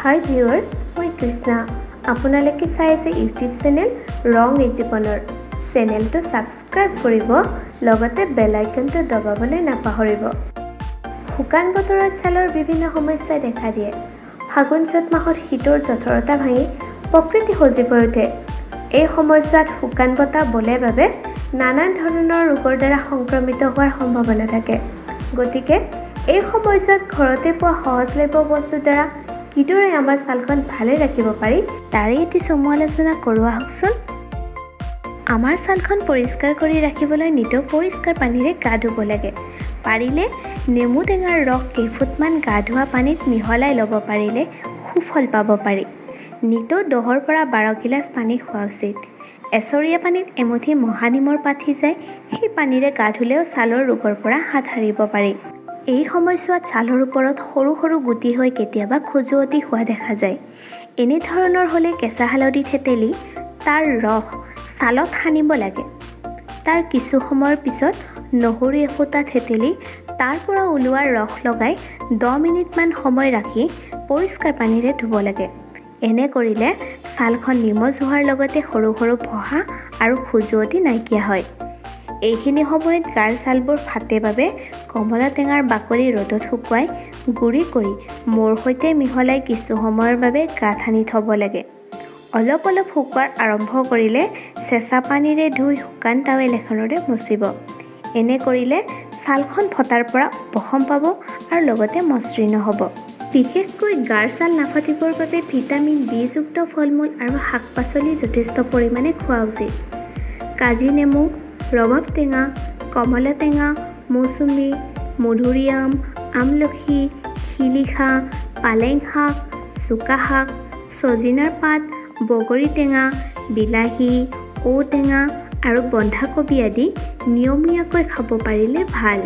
হাই viewers, মই কৃষ্ণা। আপোনালোকে চাই আছে ইউটিউব চেনেল ৰং এই জীৱনৰ। চেনেলটো ছাবস্ক্ৰাইব কৰিব, লগতে বেল আইকনটো দবাবলৈ নাপাহৰিব। শুকান বতৰত ছালৰ বিভিন্ন সমস্যাই দেখা দিয়ে। ফাগুন চ'ত মাহত শীতৰ জঠৰতা ভাঙি প্ৰকৃতি সজীৱ হৈ উঠে। এই সময়ছোৱাত শুকান বতাহ বলে বাবে নানান ধৰণৰ ৰোগৰ দ্বাৰা সংক্ৰমিত হোৱাৰ সম্ভাৱনা থাকে। গতিকে এই সময়ছোৱাত ঘৰতে পোৱা সহজলভ্য বস্তুৰ দ্বাৰা কিদৰে আমাৰ ছালখন ভালে ৰাখিব পাৰি, তাৰে এটি চমু আলোচনা কৰোঁ আহকচোন। আমাৰ ছালখন পৰিষ্কাৰ কৰি ৰাখিবলৈ নিতৌ পৰিষ্কাৰ পানীৰে গা ধুব লাগে। পাৰিলে নেমু টেঙাৰ ৰস কেইফুটমান গা ধোৱা পানীত মিহলাই ল'ব পাৰিলে সুফল পাব পাৰি। নিতৌ 10ৰ পৰা 12 গিলাচ পানী খোৱা উচিত। এচৰীয়া পানীত এমুঠি মহানিমৰ পাত সিজাই সেই পানীৰে গা ধুলেও ছালৰ ৰোগৰ পৰা হাত সাৰিব পাৰি। এই সময়ছোৱাত ছালৰ ওপৰত সৰু সৰু গুটি হৈ কেতিয়াবা খজুৱতি হোৱা দেখা যায়। এনেধৰণৰ হ'লে কেঁচা হালধি থেতেলি তাৰ ৰস ছালত সানিব লাগে। তাৰ কিছু সময়ৰ পিছত নহৰু এফুটা থেতেলি তাৰ পৰা ওলোৱা ৰস লগাই 10 মিনিটমান সময় ৰাখি পৰিষ্কাৰ পানীৰে ধুব লাগে। এনে কৰিলে ছালখন নিমজ হোৱাৰ লগতে সৰু সৰু ফোহা আৰু খজুৱতি নাইকিয়া হয়। এইখিনি সময়ত গাৰ ছালবোৰ ফাটে বাবে কমলা টেঙাৰ বাকলি ৰ'দত শুকুৱাই গুড়ি কৰি মৌৰ সৈতে মিহলাই কিছু সময়ৰ বাবে গাত সানি থ'ব লাগে। অলপ অলপ শুকোৱাৰ আৰম্ভ কৰিলে চেঁচা পানীৰে ধুই শুকান টাৱেল এখনেৰে মুচিব। এনে কৰিলে ছালখন ফটাৰ পৰা উপশম পাব আৰু লগতে মসৃণ হ'ব। বিশেষকৈ গাৰ ছাল নাফাটিবৰ বাবে ভিটামিন বিযুক্ত ফল মূল আৰু শাক পাচলি যথেষ্ট পৰিমাণে খোৱা উচিত। কাজি নেমু, ৰবাব টেঙা, কমলা টেঙা, মৌচুমী, মধুৰিআম, আমলখি, শিলিখা, পালেং শাক, চুকা শাক, ছজিনাৰ পাত, বগৰী টেঙা, বিলাহী, ঔটেঙা আৰু বন্ধাকবি আদি নিয়মীয়াকৈ খাব পাৰিলে ভাল।